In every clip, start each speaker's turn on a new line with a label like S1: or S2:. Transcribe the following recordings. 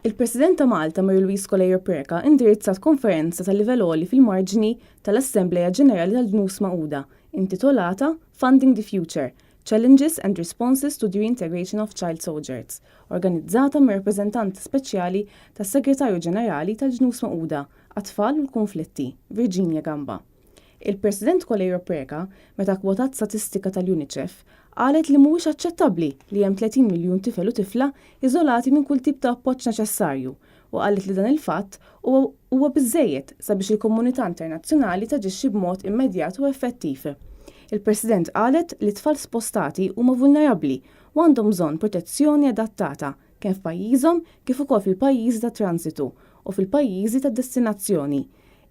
S1: Il-President ta' Malta Mary Louise Coleiro Preca indirizzat konferenza ta' livell għoli fil-marġni tal-Assemblea Ġenerali tal-Ġnus Magħquda intitolata Funding the Future, Challenges and Responses to the Reintegration of Child Soldiers, organizzata mir-Rappreżentant Speċjali tas-Segretarju Ġenerali tal-Ġnus Magħquda għat-Tfal u l-Kunflitti, Virginia Gamba. Il-President Coleiro Preca, meta kkwotat statistika tal-UNICEF, qalet li mhuwiex aċċettabbli li hemm 30 miljun tifel u tifla iżolati minn kull tip ta' appoġġ neċessarju u qalet li dan il-fatt huwa huwa biżżejjed sabiex il-komunità internazzjonali taġixxi b'mod immedjat u effettiv. Il-President qalet li t-tfal spostati huma vulnerabbli u għandhom bżonn protezzjoni adattata kemm f'pajjiżhom kif ukoll fil-pajjiżi ta' transitu u fil-pajjiżi ta' destinazzjoni.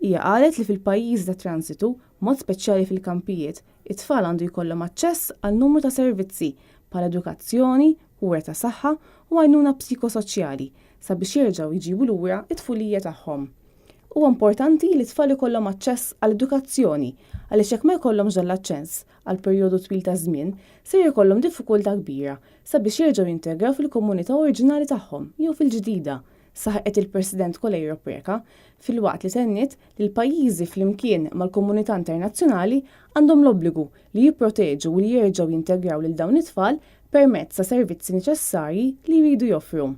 S1: Hija qalet li fil-pajjiżi ta' transitu, b'mod speċjali fil-kampijiet, it-tfal għandu jkollhom aċċess għal numru ta' servizzi bħal edukazzjoni, kura ta' saħħa u għajnuna psikosoċjali sabiex jerġgħu jġibu lura t-tfulija tagħhom. Huwa importanti li t-tfal ikollhom aċċess għal edukazzjoni għaliex jekk ma jkollhomx dan l-aċċess għal perjodu twil ta' żmien, ser ikollhom diffikultà kbira sabiex jerġgħu jintegraw fil-komunità oriġinali tagħhom jew fil-ġdida, saħqet il-President Coleiro Preca, filwaqt li tenniet li l-pajjiżi flimkien mal-komunità internazzjonali għandhom l-obbligu li jipproteġu u li jerġgħu jintegraw lil dawn it-tfal permezz ta' servizzi neċessarji li jridu joffru.